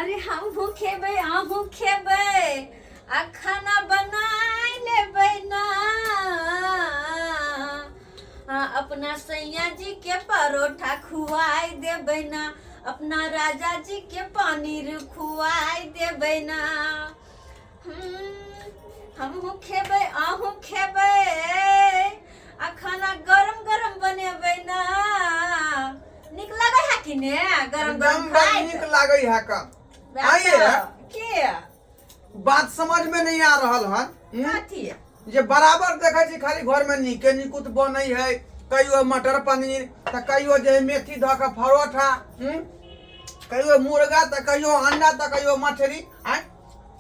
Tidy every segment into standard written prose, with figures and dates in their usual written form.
अरे हमहूँ खेबै अहूँ खेबै आ खाना बनाय लेबै ना। आ, अपना सैया जी के परोठा खुआय देबै ना, अपना राजा जी के पनीर खुआय देबै ना। हमहूँ खेबै अहूँ खेबै आ खाना गरम गरम बनेबै ना। नीक लगै है कि ने गरम गरम एकदम बड़ खाइत? नीक लागै है का। वएह आइए। तऽ, के बात समझ में नहीं आ रहल हन। कथी? जे बराबर देखै छी खाली घर में नीके निकुत बनै है, कहियो मटर पनीर तऽ कहियो जे है मेथी धऽ कऽ परोठा, कहियो मुर्गा तऽ कहियो अंडा तऽ कहियो मछली। आँय,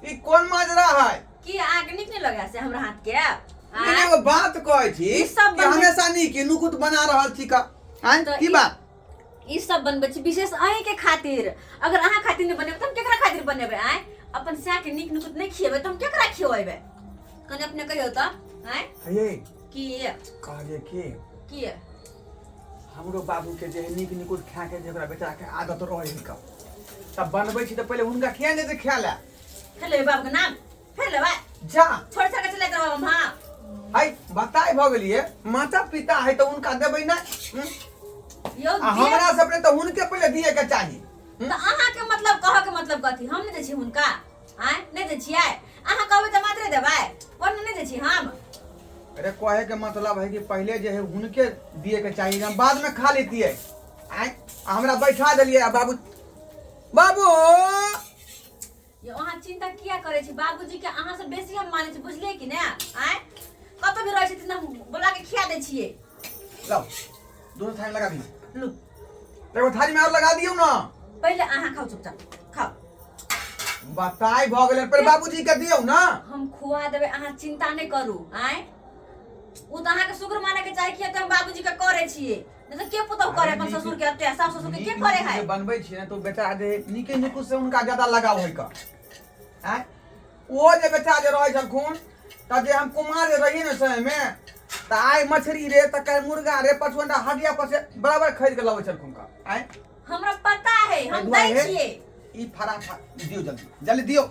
ई कोन माजरा है? की अहाँके नीक नहि लगै से हमरा हाथ के? नहीं, नहीं, एगो बात कहै छी ई सब कि बनबै- हमेशा नीक नुकुत बना रहल छी का। आँय, तऽ की ई- बात? ई सब बनबै छी विशेष अहीँके खातिर। अगर अहाँ खातिर नहि बनेबै तऽ हम केकरा खातिर बनेबै? आँय, अपन साँके नीक नुकुत नहि खिएबै तऽ हम केकरा खिएबै? कनि अपने कहियौ तऽ। आँय। हे। की? कहलियै की की? हमरो बाबू के जे है नीक निकुत खा के जे ओकरा बेचारा के आदत रहै है का, तब बनबै छी तऽ पहिले हुनका खिया नहि तऽ खा ले। फेर लेबै बाबू के नाम? फेर लेबै? जा। छोड़ छोड़ के चले रहब हम। हाँ। है बताय भऽ गेलियै, माता पिता है तऽ हुनका देबै ना? यौ आ हमरा सबके तऽ हुनके पहिले दिए के चाही। तऽ अहाँके मतलब कहऽ के मतलब कथी? हम नहि दै छी हुनका? आँय, नहि दै छियै? अहाँ कहबै तऽ मात्रे देबै, ओना नहि दै छी हम। अरे कहे के मतलब है कि पहले जे है हुनके दिए के चाहिए, हम बाद में खा लेतियै। आँय, आ हमरा बैठा देलियै। आ बाबू बाबू यो अहाँ चिंता किया करै छी? बाबूजी के अहाँ से बेसी हम मानै छी, बुझलियै कि ने? आँय, कतौ भी रहै छथिन हम बोला के खिया दै छियै। लाओ दोनों थाली लगा दियो। लू। एगो थाली में और लगा दियो ना। पहिले अहाँ खाउ, चुपचाप खाउ। बताय भऽ गेलै, पर बाबूजी के दियौ ना। हम खुआ देबै, अहाँ चिंता नहि करू। आँय, ओ तऽ अहाँके शुक्र माने के चाही कि एते हम बाबूजी के करै छियै, नहि तऽ के पुतहु करे अपन ससुर के एते, सास ससुर के के करे है? जे बनबै छियै ने तो बेचारा जे नीके निकुत से हुनका ज्यादा लगाव है का। आँय, ओ जे बेचारा जे रहै छलखुन तऽ जे हम कुमार जे रहियै ने समय में, तऽ आइ मछली रे तऽ काल्हि मुर्गा रे, परसू अंडा हडिया पर से बराबर खरीद के लबै छलखुन का। आँय, हमरा पता है, हम एहि दै दुआरे छियै। ई फटाफट दियौ, जल्दी जल्दी दियौ।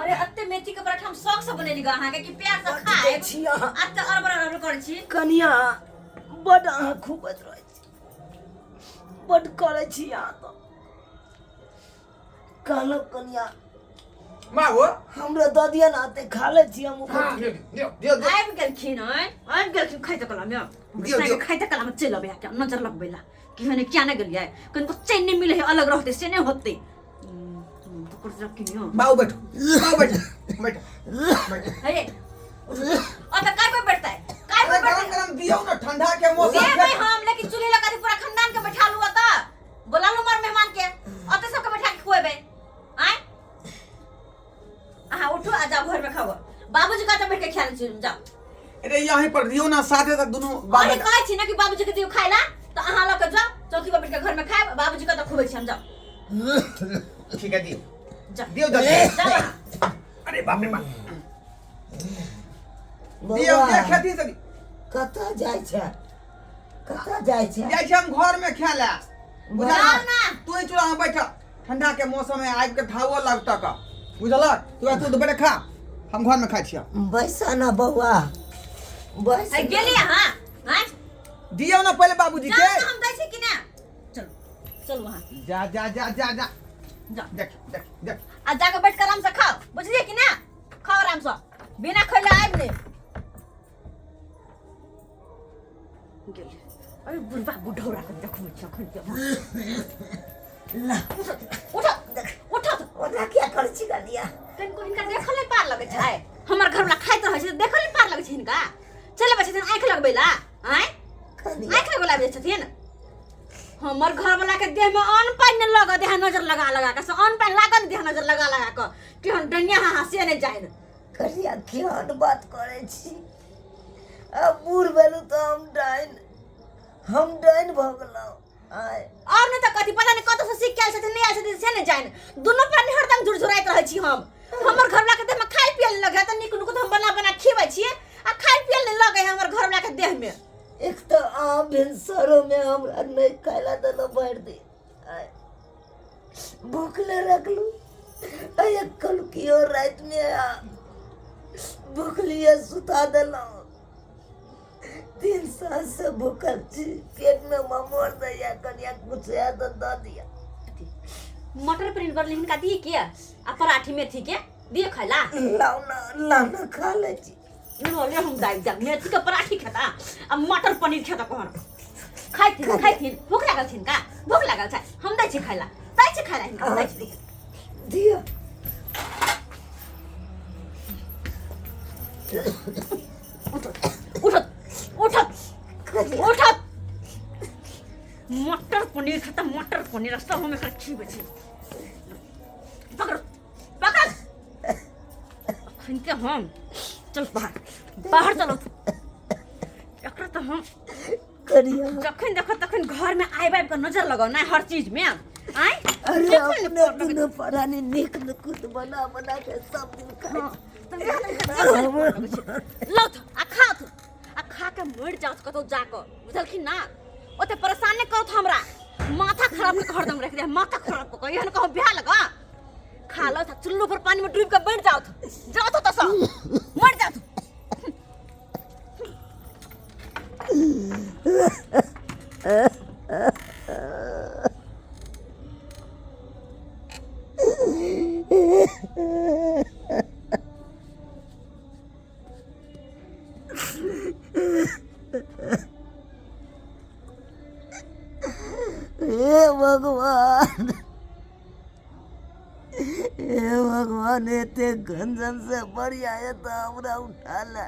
अरे अत्ते मेथी के पराठा हम शौक से बनेली गा अहाँके कि प्यार से बड्ड खाएब। दै छी अहाँ। अत्ते अरबर अरबर करै छी। कनिया बड अहाँ खुबैत रहै छी, बड करै छी अहाँ। तऽ कहलहुँ कनिया बाबू हमरो दऽ दिअ ने, अते खा लै छी हम। हाँ, दियौ दियौ दियौ दियौ। आबि गेलखिन। आँय, आबि गेलखिन खाइते कला में। दियौ, दियौ। खाइते कला में चलि अबै के नजर लगबै ला कि हने क्या नहि गेलियै, कनिको चैन नहि मिलै है, अलग रहतै से नहि होतै। बाबू बैठो, बाबू बैठो, बैठो बैठो। हे, ओतऽ काय कोइ बैठतै? काय कोइ अरे गरम बैठतै? गरम दियौ ना, ठंडा के मौसम देबै छै। हम, लेकिन चूल्हे लगा पूरा खानदान के बैठा लू, ओतऽ बोला लू मर मेहमान के, ओतऽ सबके बैठा के खुएबै। आँय, अहाँ उठू आ जाउ घर में खाओ। बाबूजी कहते बैठ के खा लै छी, जाउ। अरे यहीं पर दियौ ना, साथे तक दुनू बाप अरे बेटा। कहै छी ना कि बाबूजी के दियौ खाय ला, तऽ अहाँ लऽ के जाउ चौकी पर बैठ के घर में खायब। बाबूजी के तऽ खुबै छी हम, जाउ। ठीक है, दियौ। जाउ। दियौ जल्दी। जाउ अहाँ। अरे बाप रे बाप, दियौ। बौआ, जे खेती से कतऽ जाइ छै? कतऽ जाइ छै? जाइ छी हम घर में खाय ला, बुझल? जाउ ना। तू ही चूल्हा में बैठ, ठंडा के मौसम में आबि के धावो लगतक का, बुझलक? तू तू बैठ खा, हम घर में खाइ छियै। बैस ना बौआ, बैस। है गेली अहाँ? आँय, दियौ ना पहिले बाबूजी जाउ के। ना, हम दै छी कि ना? चलू चलू अहाँ। जा जा जा जा जा। जाउ। देख देख देख। आ जाके बैठ के आराम से खाओ, बुझलियै कि ना? खाओ आराम से, बिना खैले आबि नहि गेलै। अरे बुढ़बा बुढ़ौरा के देखबै छी अखन के। ला। उठो उठो। ओना किया करै छी कनिया? कनिको हिनका देखल नहि पार लगै छै। हमर घरवला खाइत रहै छै तऽ देखल नहि पार लगै छै हिनका। चलि अबै छथिन आँखि लगबै ला। आँय, कनिया आँखि लगबै ला आबि जाइ छथिन। हमर घरवला के देह में अन्न पानि नहि लगऽ देह, नजर लगा लगा कऽ से अन्न पानि लागल देह, नजर लगा लगा कऽ केहन डनिया हा से नहि जानि। कनिया, केहन बात करै छी? आब बूढ़ भेलहुँ तऽ हम डाइन, हम डाइन भऽ गेलहुँ? आँय। और नहि तऽ कथी? पता नहि कतऽ से सीख के आयल छथिन, नहि आयल छथिन से नहि जानि। दुनू प्राणी हरदम झुरझुराइत रहै छी हम। हमर घरवला के देह में खाय पिए लगे है तऽ नीक नुकुत हम बना बना खिबै छियै, आ खाय पिए नहि लगे है हमर घरवला के देह में। एक तऽ अहाँ भिनसरोमे हमरा नहि खाय लए देलहुँ भरि दिन। आँय, भूखले रखलू आ एक कलकियो रातिमे भूखलिए सुता देलहुँ। 3 साल से भूखल छी, पेटमे ममोर दैया, कनिया कुछ है तऽ दऽ दिअ। मटर पनीर बनले हिनका दिए के आ पराठी मेथी के दिए खाइला। लाउ ना, लाउ ना, खा लै छी। ले हम दाइ जा मेथी के पराठी खेता आ मटर पनीर खेता कहन खाइथिन खाइथिन। भूख लागल छिन का? भूख लागल छै, हम दै छी खाइला, दै छी खाइला हिनका दै छी। दिअ। उठत उठत उठत, मटर पनीर खाता मटर पनीर सब हम एकरा खिबै छी। पकड़ पकड़ अखन के हम, चल बाहर बाहर चलो। एकरा तऽ हम करिया जखन देखो तखन घर में आबि आबि कऽ नजर लगाउ ना हर चीज में। आय अरे जखन अपने दुनू प्राणी नीक नुकुत बना बना के सब दिन खाइ। हाँ, तऽ वएह ने जखन लौथ आ खाथ आ खा के मरि जाउथ कतौ जाकऽ, बुझलखिन ना? ओते परेशान नहि करत हमरा, माथा खराब कऽ के हरदम राखि दे, माथा खराब कऽ के। एहन कहूँ बियाह लगा खा लौथ आ चुल्लू पर पानी में डूबि के मरि जाउथ, जाउथ ओतऽ सँ मरि जाउथ। हे भगवान, हे भगवान, एते गंजन से बढ़िया है तो हमरा उठा ले,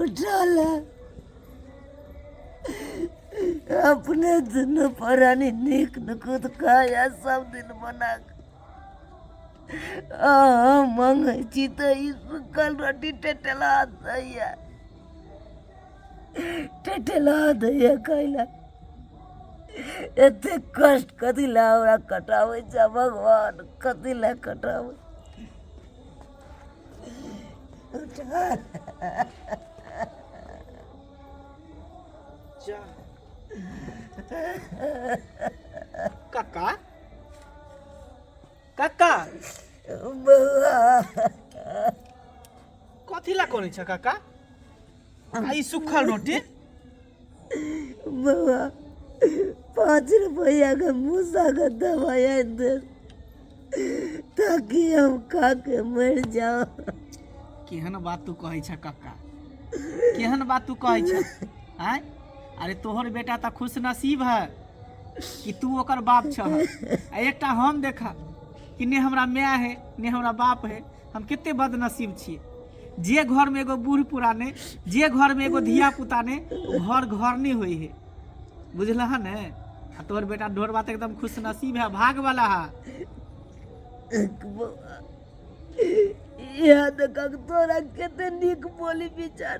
उठा ले। अपने दुनू प्राणी नीक नुकुत खाया सब दिन बना के। आ मंगै छी तऽ ई सुखल रोटी टेटेला दैया, टेटेला दैया खाइला। एते कष्ट कथी लए हमरा कटाबै छै भगवान, कथी लए कटाबै? उठा। जा काका, काका बौआ, कथी ला करै छ काका आ ई सुखल रोटी? बौआ, 5 रुपया के मूसा के दवाई आनि दे ताकि हम खा के मरि जाऊं। केहन बात तू कहै छ काका, केहन बात तू कहै छ? आँय, अरे तोहर बेटा तऽ खुश नसीब है कि तू ओकर बाप छ, आ एकटा हम देखा कि ने हमरा माय है ने हमरा बाप है। हम कते बदनसीब छियै। जे घर में एगो बूढ़ पुराने, जे घर में एगो धिया पुता ने, ओ घर घर नहीं होई है, बुझलह ने? आ तोहर बेटा ढोरबा तऽ एकदम खुश नसीब है, भाग वाला है। इएह देखक तोरा कते नीक बोली विचार,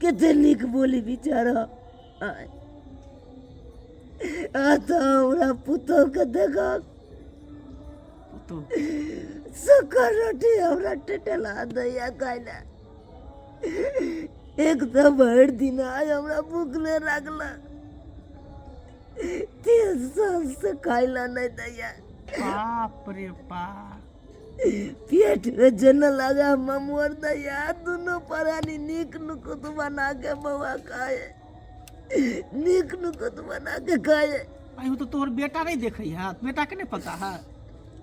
कते नीक बोली विचार। आ तऽ हमरा पुतोह के देखक, पुतोह सुखल रोटी हमरा टेटेला दैया खाइला। एक तऽ भरि दिन आइ हमरा भूख नहि लागलक, 3 साल से खाइला नहि दैया। बाप रे बाप, पेट में जेना लगा ममोर दैया। दुनू प्राणी नीक नुकुत बना के बौआ खाए, नीक नुकुत बना के खाए। आइ तो तोहर बेटा नहीं देखै है, बेटा के नहीं पता है?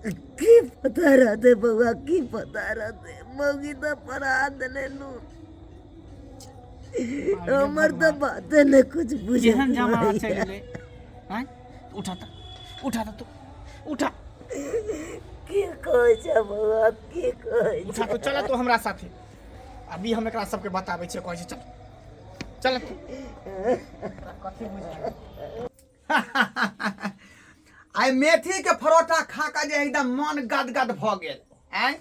की पता रहते बौआ, की पता रहते? मौगी तऽ पढ़ा देने नू, हमर तऽ बाते नहि कुछ बुझे। केहन जमाना चलि गेलै। आँय, उठा तऽ, उठा तऽ तू उठा। की कहै छै बौआ, की कहै उठा छै? तो चल तू हमरा साथे, अभी हम एकरा सबके बताबै छियै। कहै छै चल चल तू। आइ मेथी के परोठा खा के जे एकदम मन गदगद भऽ गेल। आँय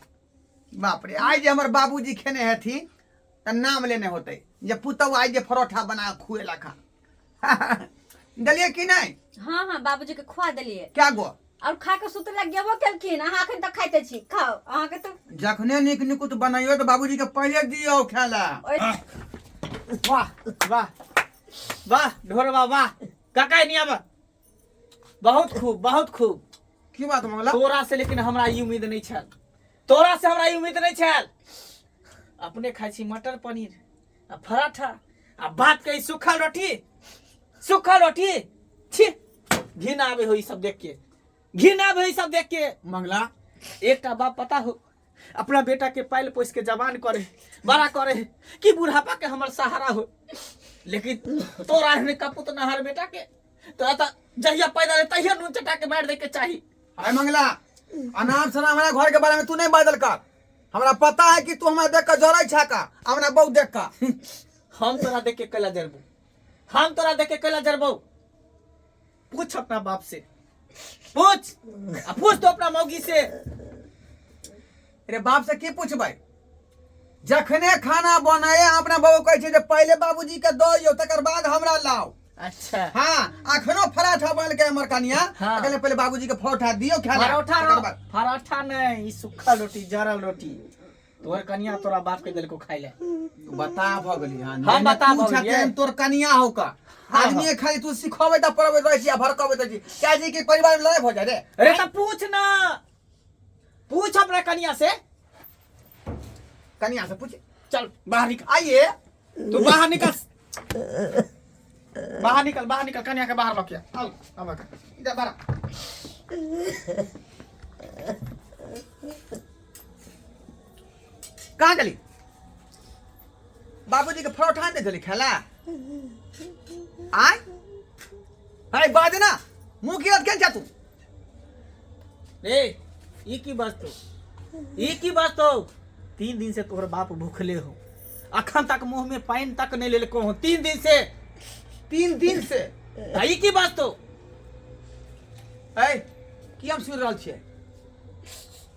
बाप रे, आइ जे हमर बाबूजी खेने हेथिन तऽ नाम लेने होतै जे पुतहु आइ जे परोठा बना कऽ खुएलक हँ। देलियै कि नहि? हाँ हाँ, बाबूजी के खुआ देलियै। क्या गो? और खा के सुत लग गेबो केलखिन। अहाँ अखन तक खाइते छी, खाओ अहाँ के तऽ। जखने नीक निकुत बनैयो तऽ बाबूजी के पहिले दियौ खाय लए। ओहि वाह वाह वाह ढोरबा वाह। काका एनी आबऽ। बहुत खूब, बहुत खूब। की बात मंगला? तोरा से लेकिन हमरा ई उम्मीद नहीं छल, तोरा से हमरा ई उम्मीद नहीं छल। अपने खाइ छी मटर पनीर आ पराठा आ बाप के ई सूखल रोटी, सूखल रोटी, छी, घिन आबे हो ई सब देख के, घिन आबे हो ई सब देख के। मंगला एकटा बाप पता हो अपना बेटा के पाल पोस के जवान करे, बड़ा करे कि बुढ़ापा के हमर सहारा हो, लेकिन तोरा एहन कपूत नहर बेटा के तोरा त जहिया पैदा रहे तहिया नून चटा के मार दे के चाही। अरे मंगला, अनाप शनाप हमरा घर के बारे में तू नहीं बाजल कर। हमरा पता है कि तू हमरा देख के जरै छा का, हमरा बहुत देख का। हम तोरा देख के कैला जरबो, हम तोरा देख के कैला जरबो? पूछ अपना बाप से, पूछ, आ पूछ तो अपना मौगी से। अरे बाप से की पूछबै? जखने खाना बनाए अपना बाबू कहै छै जे पहिले बाबूजी के दऽ दियौ तकर बाद हमरा लाओ। अच्छा। हाँ, अखनो पराठा बनल के हमर कनिया, हाँ। कहले पहिले बाबूजी के परोठा दियौ खाए ला, परोठा तकर बाद। परोठा नहीं, ई सुखल रोटी, जरल रोटी तोहर कनिया तोरा बाप के देलको खाइ ले। तू बता भ गेली। हाँ, हम नहीं, बता तू भ गेलियै। छथिन तोर कनिया हो का। हाँ, आदमी हाँ। खाली तू सिखबै त पढ़बै रहै छी आ भड़कबै रहै छी। क्या जी के परिवार में लड़ाई भ जाय रे? अरे त पूछ ना, पूछ अपना कनिया से। कनिया से पूछ। चल बाहर निकल। आइए। तू बाहर निकल, बाहर निकल, बाहर निकल, कनिया के बाहर लऽ के आउ। आब इधर बाहर। कहाँ गेली? बाबूजी के परोठा नहीं देली खेला? आय अरे बाज ना, मुंह की रत केन तू? ए ई की बात तो, ई की बात तो? 3 दिन से तोहर बाप भूखले हो, अखन तक मुंह में पानी तक नहीं लेलको हो 3 दिन से। 3 दिन से? आ, ई की बात तो? ए की हम सुन रहल छियै?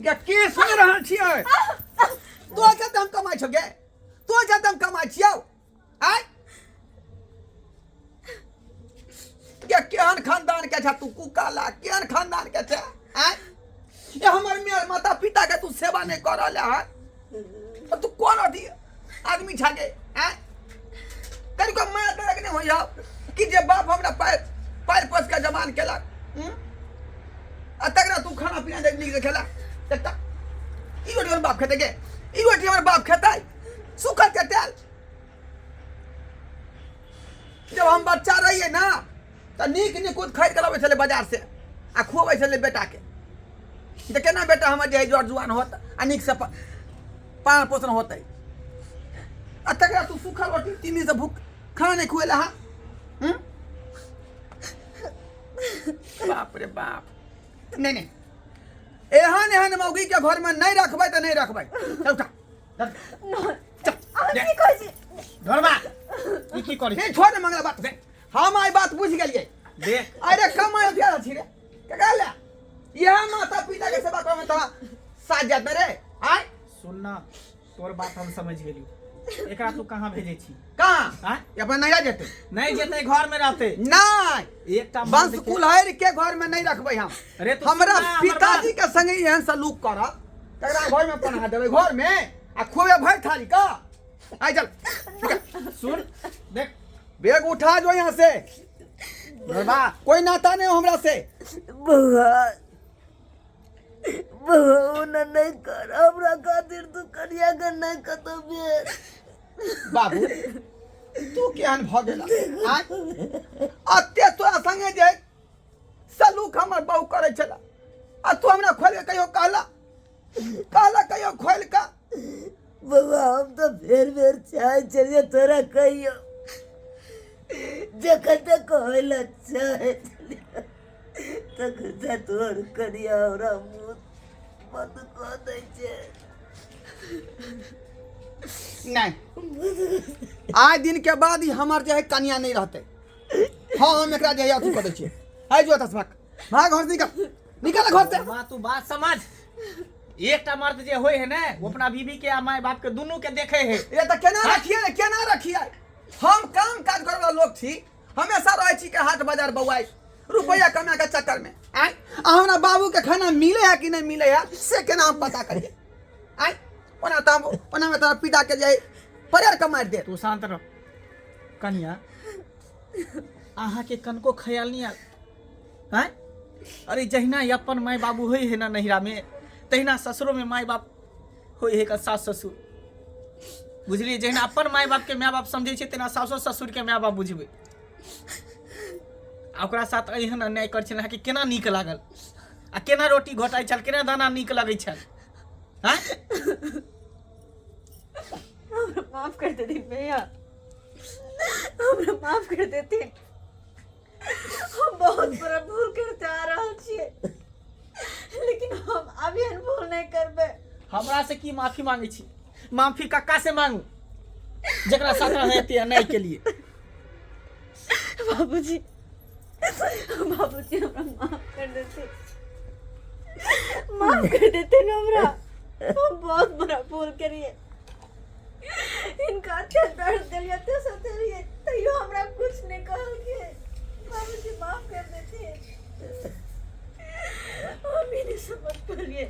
गे की सुन रहल छियै? तो जब हम कमाइ छौ गे, तो जब हम कमाइ छियौ। आय गे केहन खानदान के छा तू कुकाला, केहन खानदान के छा? आय ये हमर मेर माता पिता के तू सेवा नहीं कर रहल है, तू कोन अथी आदमी छा गे? आय कनिको माया दर्द नहीं होइया कि जे बाप हमरा पैर पैर पोस के जवान केलक, आ तकरा तू खाना पीना देख नीक से खेला। देखता ई रोटी हमर बाप खेतै गे, ई रोटी हमर बाप खेतै? सुखल के तेल। जब हम बच्चा रहिए ना तऽ नीक निकुत खरीद के लबै छलै बाजार से आ खुअबै छलै बेटा के, जे केना बेटा हमर जे जर जुआन होत आ नीक से पालन पोषण होतै। आ तकरा तू सुखल रोटी 3 दिन से भूख खाना नहीं खुएला। हाँ बाप रे बाप। नहीं नहीं, एहन एहन मौगी के घर में नहीं रखबै तऽ नहीं रखबै। चल उठा। चल, अहाँ की कहै छी? धरबा, ई की करै छी? नहीं, छोड़ ने मंगला बात। हम आई बात बुझि गेलियै। देख। अरे कमाइ दिया छी रे, केकरा ले? इएह माता पिता के सेवा करमे तोरा साथ जात रे। आय सुन ना, तोर बात हम समझ गेली। एकरा तू कहाँ भेजै छी? कहाँ? आँय? अपन नैहरा जेतै। नहीं जेतै, घर में रहतै। नहीं। एकटा वंश मर्द के- कुल्हैर के घर में नहीं रखबै हम। अरे तू हमरा सुन ना, हमर पिताजी बात। के संगे एहन सलूक करब तकरा घर में पनाह देबै, घर में आ खुएबै भरि थाली का। आइ चल। सुन, देख। बैग उठा जो यहाँ से। बाबा। कोई नाता नहीं हो हमरा से। बउआ, बउआ, ओना नहीं कर, हमरा खातिर तू कनिया के नहीं कतौ बेर। बाबू, तू केहन भऽ गेला? आँय? अते तोरा संगे जे सलूक हमर बहू करै छला आ तू हमरा खोलि के कहियो कहला, कहला कहियो खोलि के? बउआ, हम तो बेर बेर चाहै छलियै तोरा कहियो, जखन तक कहै लए चाहै छलियै तखन से तोहर कनिया हमरा मुँह बंद कऽ दै छै। नहीं, आइ दिन के बाद ही हमर जे है कनिया नहीं रहते। हाँ, हम एकरा जे है अथी कऽ दै छियै। आइ जो एतऽ से भाग, भाग घर से, निकल, निकल घर से। माँ, तू बात समझ। एकटा मर्द जे होय है ने, वो अपना बीबी के आ माय बाप के दुनू के देखे है। ये तऽ केना रखिए रे, केना रखिए? हम काम काज करे वाला लोग छी, हमेशा रहै छी के हाट बाजार बौआइ रुपया कमा के चक्कर में। आय आ हमरा बाबू के खाना मिले है कि नहीं मिले है से केना हम पता करिए? आय ओना तऽ हम ओना में तोरा पिता के जे परेर के मारि दे। तू शांत रह कनिया, अहाँ के कनको ख्याल नहीं आयल? हैं? अरे जहिना ई अपन माय बाबू होइ है ना नैहरामे, तहिना ससुरोमे माय बाप होइ है का सास ससुर। बुझलियै? जहिना अपन माय बापके माय बाप समझै छै, तहिना सासो ससुरके माय बाप बुझबै। आ ओकरा साथ एहन अन्याय करै छल, अहाँके केना नीक लागल? आ केना रोटी घोटाइ छल, केना दाना नीक लगै छल? आँय? हमरा माफ कर देथिन भैया, हमरा माफ कर देथिन। हम बहुत बड़ा भूल करते आ रहल छियै, लेकिन हम आब एहन भूल नहि करबै। हमरा से की माफी मांगे छी? माफी कक्का से मांगू, जकरा साथ अहाँ एते अन्याय केलिए। बाबूजी, बाबूजी, हमरा माफ कर देते, माफ कर देते ना हमरा। हम बहुत बड़ा भूल करिए, इनका अच्छा दर्द दिलिए, ते सतेलिए, तैयो हमरा कुछ नहीं कहलके। बाबूजी, माफ कर देते। हम ई नहीं समझ पलिए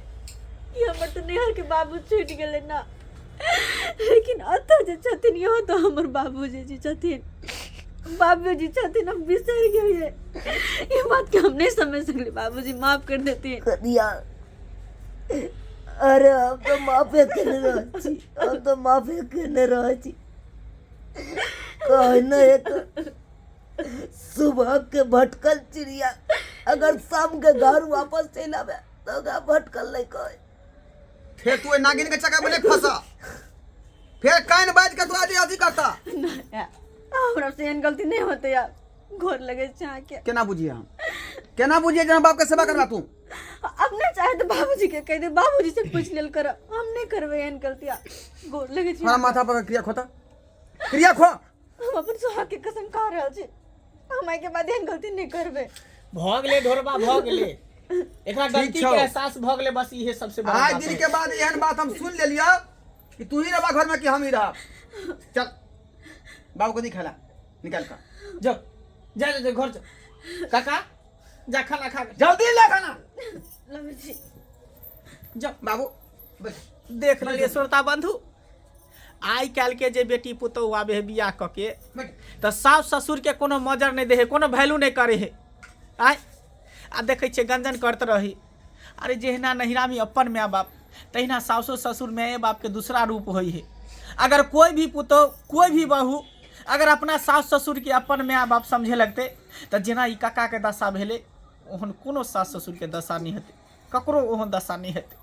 कि हमर तो नैहर के बाबू छूट गेलै ना, लेकिन अतऽ जे छथिन इहो तऽ हमर बाबूजी जी छथिन, बाबूजी छथिन। हम बिसरि गेलिए ई बात के, हम नहीं समझ सकली। बाबूजी, माफ कर देती। कनिया, अरे हम तऽ माफे केने रहै छी, हम तऽ माफे केने रहै छी। कहने एक सुबह के भटकल चिड़िया अगर शाम के घर वापस चलि आवे तऽ ओकरा भटकल नहि कहै। फेर तू ओहि नागिन के चक्कर में नहीं फंसा। फेर कान बाज के तू आज अथी करता। नहीं, हमरा से एहन गलती नहीं होते यार। गोर लगे छै अहाँके। केना बुझिए हम, केना बुझिए जे हम बाप के सेवा करबा तू? अपने चाहे तो बाबूजी के कह दे, बाबूजी से पूछ लेल करब। हम नहीं करबै एहन गलती। गोर लगे छी। हमारा माथा पर क्रिया खोता, क्रिया खो। हम अपन सुहाग के कसम खा रहल छी, हम एहि के बाद एहन गलती नहीं करबै। भऽ गेलै ढोरबा, भऽ गेलै। एकरा ठीक गलती छौ। के एहसास भऽ गेलै, बस इहे सबसे बड़ा आज बात दिन है। के बाद एहन बात हम सुन लेलियौ कि तू ही रहबा घर में कि हम ही रहब। चल, बाबू को दी खाला निकाल कर। जो जा जा, जा घर जा। काका, जा खाना खा के। जल्दी ले खाना। लबै छी। जा। बाबू बैठ। देख लेलियै श्रोता बंधु, आइ काल्हि के जे बेटी पुतोहु आबे है बियाह कऽ के बैठ। तऽ सास ससुर के कोनो मजर नहि दै है, कोनो वैल्यू नहि करे है। आय आ देखै छियै गंजन करत रही। अरे जहिना नैहरामे अपन माय बाप, तहिना सासो ससुर माय बापके दूसरा रूप होइ है। अगर कोई भी पुतोह, कोई भी बहू अगर अपना सास ससुरके अपन माय बाप समझे लगतै तऽ जेना ई काकाके दशा भेलै, ओहन कोनो सास ससुरके दशा नहि हेतै, ककरो ओहन दशा नहि हेतै।